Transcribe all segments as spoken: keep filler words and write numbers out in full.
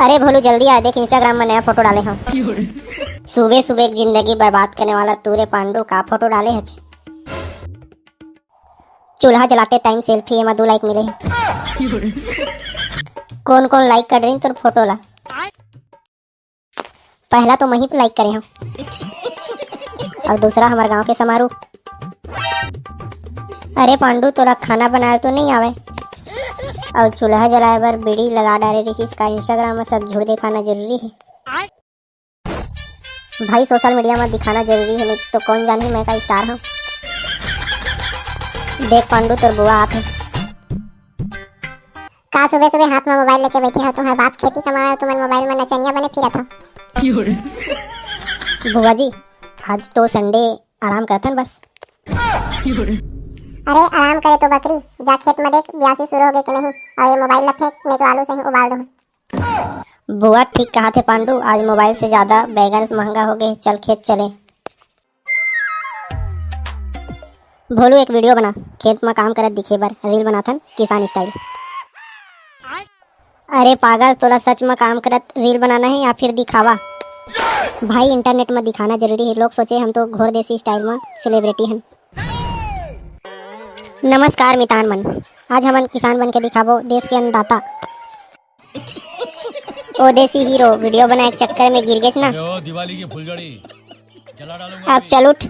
अरे भोलू, जल्दी आ, देख, Instagram में नया फोटो डाले हंव। सुबह सुबह एक जिंदगी बर्बाद करने वाला तू रे पांडू, का फोटो डाले हच? चूल्हा जलाते टाइम सेल्फी, एमा दू लाइक मिले हे। कौन कौन लाइक कर रही तोर फोटो ला? पहला तो मैं ही लाइक करे हंव, और दूसरा हमार गांव के समारू। अरे पांडू, तोला खाना बनाए तो नहीं आवे? और चूल्हा जलाए बर बीड़ी लगा डारे रहिस का? Instagram में सब झूठ दिखाना जरूरी है भाई, सोशल मीडिया में दिखाना जरूरी है, नहीं तो कौन जानी मैं का स्टार हूँ। देख पांडू, तोर बुआ आत है। का सुबह सुबह हाथ में मोबाइल लेके बैठे हो? तुम्हार बाप खेती कमावे, तुमन मोबाइल में नचनिया बने फिरत हो। बुआ जी, आज तो संडे, आराम करथन बस। अरे आराम करे तो बकरी, जा खेत में देख, बियासी शुरू हो गए कि नहीं, और ये मोबाइल ला फेंक, नहीं तो आलू से ही उबाल दूँ। बुआ ठीक कहा थे पांडू, आज मोबाइल से ज्यादा बैगन महंगा हो गए, चल खेत चले। भोलू, एक वीडियो बना, खेत में काम करत दिखे बर रील बनाथन किसान स्टाइल। अरे पागल, तोला सच में काम करत रील बनाना है या फिर दिखावा? भाई, इंटरनेट में दिखाना जरूरी है, लोग सोचे हम तो घोर देसी स्टाइल में सेलिब्रिटी हन। नमस्कार मितान मन, आज हमन किसान बन के दिखाबो देश के अन्नदाता। ओ देसी हीरो, वीडियो बनाए के चक्कर में गिर गेच ना। अरे ओ दिवाली की फुलझड़ी, जला डालूंगा अब अभी। चल उठ।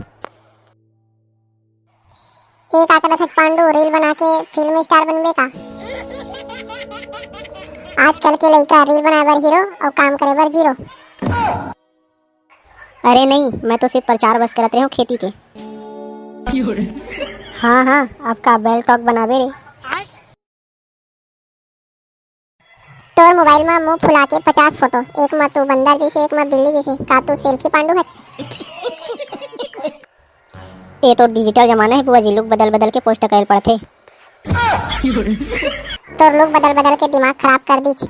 एक आकर थे पांडू, रील बना के फिल्म स्टार बनबे का? आजकल के लइका रील बनाए बर हीरो और काम करे बर जीरो। अरे नहीं, मैं तो सिर्फ प्रचार बस करत रहे हूँ खेती के। हाँ हाँ, आपका बेल टॉक बनाबे रे। तोर मोबाइल में मुंह फुला के पचास फोटो, एक में तू बंदर जैसे, एक में बिल्ली जैसे, का तू सेल्फी पांडू हच? ये तो डिजिटल जमाना है बुआ जी, लुक बदल बदल के पोस्ट करे पड़थे। तोर लुक बदल बदल के दिमाग खराब कर दीच।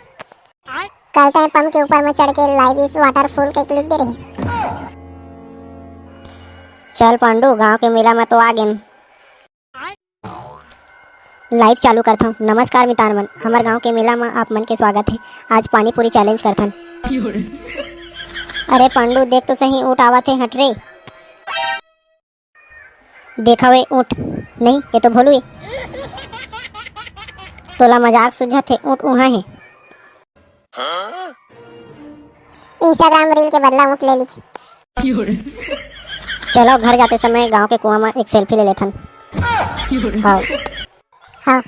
कल तय पम के ऊपर में चढ़ के "Life is waterfall" के लिख दे रहे। चल पांडू, गांव के मेला में तो आ गेन। लाइव चालू करथंव। नमस्कार मितान मन, हमर गांव के मेला म आप मन के स्वागत हे। आज पानी पूरी चैलेंज करथन। अरे पांडू, देख तो सही, ऊंट आवत हे, हट रे। देखा वे ऊंट, नहीं, ये तो भोलू हे। तोला मजाक सुझत हे, ऊंट उहाँ हे। Instagram रील के बदला ऊंट ले लीच। चलो, घर जाते समय गांव के कुआं में एक सेल्फी ले लेथन। हाँ। हाँ।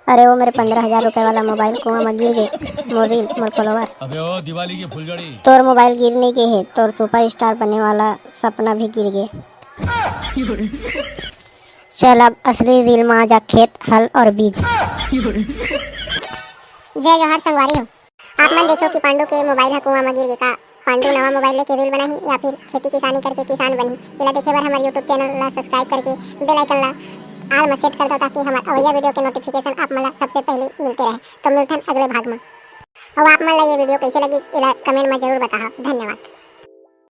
अरे वो मेरे पंद्रह हजार रुपए वाला मोबाइल कुआं में गिर गए। मोर रील, मोर फॉलोअर। अबे ओ दिवाली की फुलझड़ी। तोर मोबाइल गिर नहीं गए है, तोर सुपरस्टार बनने वाला सपना भी गिर गए। चल अब असली रील में आ जा, खेत, हल और बीज। जय जोहार संगवारी हो। आप मन देखो कि पांडू के मोबाइल ह कुआं म गिर गे का? पांडू नवा मोबाइल लेके रील बनाही या फिर खेती किसानी करके किसान बनही? एला देखे बर हमर YouTube चैनल ला सब्सक्राइब करके बेल आइकन ला ऑल म सेट कर दो, ताकि हमर अवइया वीडियो के नोटिफिकेशन आप मन ला सबसे पहले मिलते रहे। तो मिलथन अगले भाग म। अउ आप मन ला ये वीडियो कैसे लगी, एला कमेंट म जरूर बताहा। धन्यवाद।